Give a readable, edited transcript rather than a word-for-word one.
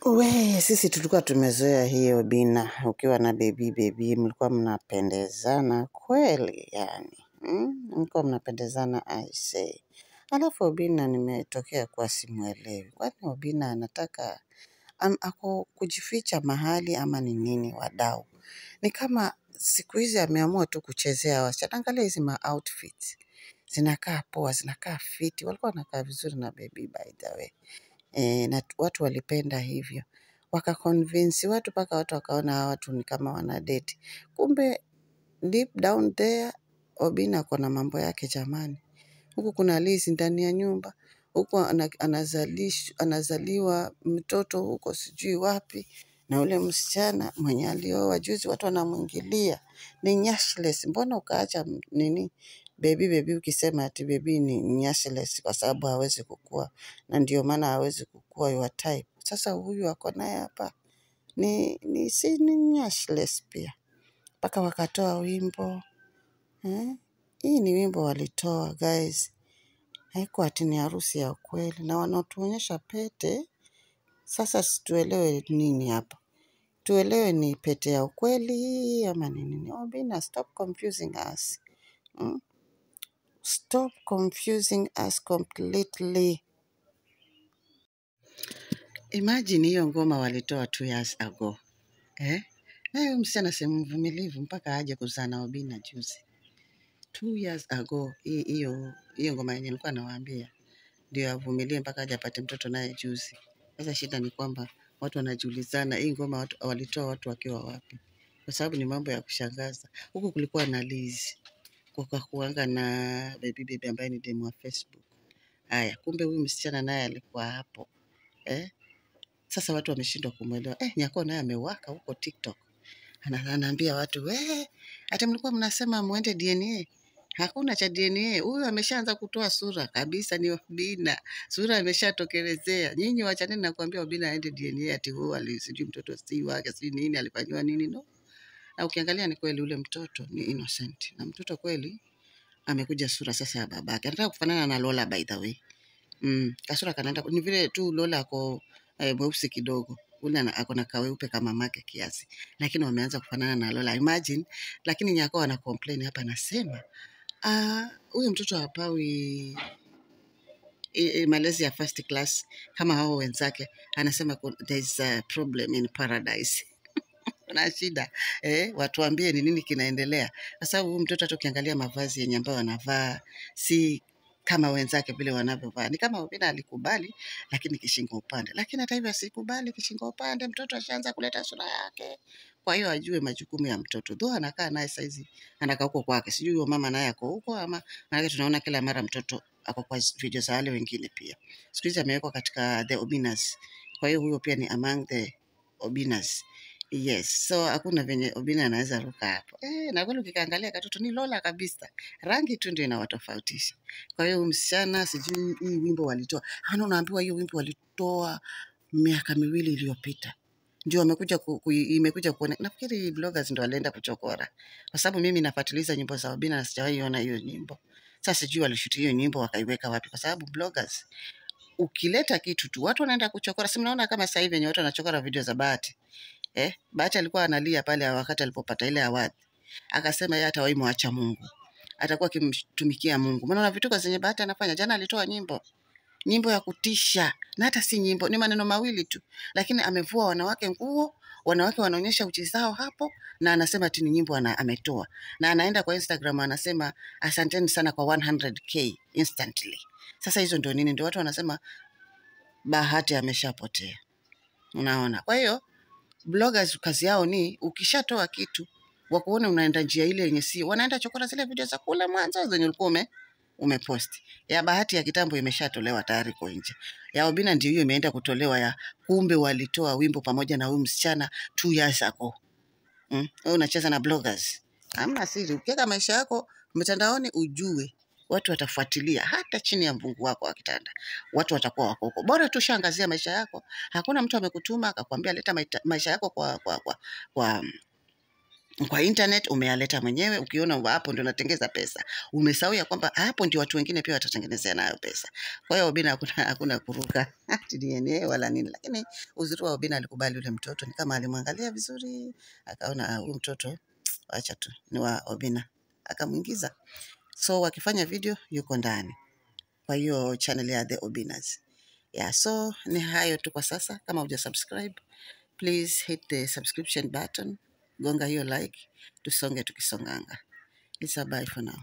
We, sisi tulikuwa tumezoea hiyo Obina, ukiwa na baby baby mlikuwa mnapendezana kweli yani. Mlikuwa mnapendezana I say. Alafu Obina nimetokea kuwa simuelewi. Kwani Obina anataka ako kujificha mahali ama ni nini wadau? Ni kama siku hizi ameamua tu kuchezea wasichana. Angalia hizi ma outfits. Zinakaa poa, zinakaa fiti. Walikuwa wanakaa vizuri na baby by the way. Na watu walipenda hivyo. Wakaconvince watu mpaka watu wakaona hawa watu ni kama wanadate. Kumbe deep down there Obina ako na mambo yake jamani. Huku kuna Liz ndani ya nyumba, huku anazaliwa mtoto huko sijui wapi, na ule msichana mwenye alioa juzi watu wanamwingilia ni nyashless. Mbona ukaacha nini baby baby ukisema ati baby ni nyashless kwa sababu hawezi kukua, na ndio maana hawezi kukua your type. Sasa huyu ako naye hapa ni si ni nyashless pia, mpaka wakatoa wimbo eh? Hii ni wimbo walitoa guys, haikuwa ati ni harusi ya kweli, na wanatuonyesha pete. Sasa situelewe nini hapa, tuelewe ni pete ya ukweli ama ni nini? Obina, stop confusing us. Stop confusing us completely. Imagine hiyo ngoma walitoa 2 years ago eh? Na huyo msichana si mvumilivu mpaka aje kuzaa na Obina juzi. 2 years ago hiyo hiyo ngoma yenye nilikuwa nawaambia ndio avumilie mpaka aje apate mtoto naye juzi. Sasa shida ni kwamba watu wanajiulizana hii ngoma watu walitoa watu wakiwa wapi? Kwa sababu ni mambo ya kushangaza. Huku kulikuwa na Liz, kukakuanga na baby baby ambaye ni demu wa Facebook. Haya, kumbe huyu msichana naye alikuwa hapo eh? Sasa watu wameshindwa kumwelewa. Nyako naye amewaka huko TikTok. Anaambia watu, ati mlikuwa mnasema muende DNA. Hakuna cha DNA. Huyu ameshaanza kutoa sura kabisa, ni Obina. Sura imeshatokelezea. Nyinyi wachaneni na kuambia Obina aende DNA ati huyu sijui mtoto si wake, sijui nini alifanywa nini no. Na ukiangalia ni kweli ule mtoto ni innocent. Na mtoto kweli amekuja sura sasa ya babake. Anataka kufanana na Lola by the way. Kasura kanaenda ni vile tu Lola ako mweusi kidogo. Ule ako na kaweupe kama mamake kiasi. Lakini wameanza kufanana na Lola. Imagine, lakini Nyako ana complain hapa anasema, huyu mtoto hapawi malezi ya first class kama hao wenzake. Anasema there is a problem in paradise. Kuna shida watuambie ni nini kinaendelea, kwa sababu huyu mtoto hata ukiangalia mavazi yenye ambayo anavaa si kama wenzake vile wanavyovaa. Ni kama Obina alikubali, lakini kishingo upande. Lakini hata hivyo asikubali kishingo upande, mtoto ashaanza kuleta sura yake. Kwa hiyo ajue majukumu ya mtoto. Though anakaa naye saizi, anakaa huko kwake. Sijui huyo mama naye ako huko ama, maanake tunaona kila mara mtoto ako kwa video za wale wengine pia. Siku hizi amewekwa katika the Obinas. Kwa hiyo huyo pia ni among the Obinas. Yes, so hakuna venye Obina anaweza ruka hapo. Na kweli ukikaangalia katoto ni Lola kabisa. Rangi tu ndio inawatofautisha. Kwa hiyo msichana sijui hii wimbo walitoa. Hana unaambiwa hiyo wimbo walitoa miaka 2 iliyopita. Ndio wamekuja imekuja kuona. Nafikiri bloggers ndio walienda kuchokora. Kwa sababu mimi nafuatiliza nyimbo za Obina na sijawahi ona hiyo nyimbo. Sasa sijui walishoot hiyo nyimbo wakaiweka wapi, kwa sababu bloggers ukileta kitu tu watu wanaenda kuchokora. Si mnaona kama sasa hivi wenye watu wanachokora video za Bahati. Bahati alikuwa analia pale wakati alipopata ile award. Akasema yeye hatawahi mwacha Mungu. Atakuwa akimtumikia Mungu. Maana vituko zenye Bahati anafanya. Jana alitoa nyimbo. Nyimbo ya kutisha. Na hata si nyimbo, ni maneno mawili tu. Lakini amevua wanawake nguo, wanawake wanaonyesha uchi zao hapo, na anasema ati ni nyimbo ametoa. Na anaenda kwa Instagram anasema asanteni sana kwa 100k instantly. Sasa hizo ndio nini? Ndio watu wanasema Bahati ameshapotea. Unaona? Kwa hiyo bloggers kazi yao ni ukishatoa kitu wakuone unaenda njia ile yenye sio, wanaenda chokora zile video za kule mwanzo zenye ulikuwa umepost. Ya Bahati ya kitambo imeshatolewa tayari kwa nje. Ya Obina ndio hiyo imeenda kutolewa ya kumbe walitoa wimbo pamoja na huyu msichana 2 years ago. Wewe unacheza na bloggers. Hamna siri. Ukiweka maisha yako mtandaoni ujue watu watafuatilia hata chini ya mvungu wako wa kitanda. Watu watakuwa wako huko. Bora tu shaangazia maisha yako. Hakuna mtu amekutuma akakwambia leta maisha yako kwa Kwa internet umeyaleta mwenyewe, ukiona hapo ndio unatengeza pesa. Umesahau ya kwamba hapo ndio watu wengine pia watatengenezea nayo pesa. Kwa hiyo Obina hakuna kuruka ati DNA wala nini, lakini uzuri wa Obina alikubali yule mtoto, ni kama alimwangalia vizuri, akaona "Ah, huyu mtoto acha tu ni wa Obina," akamuingiza. So wakifanya video yuko ndani kwa hiyo channel ya The Obinas. Yeah, so ni hayo tu kwa sasa. Kama huja subscribe, please hit the subscription button, gonga hiyo like, tusonge tukisonganga. It's a bye for now.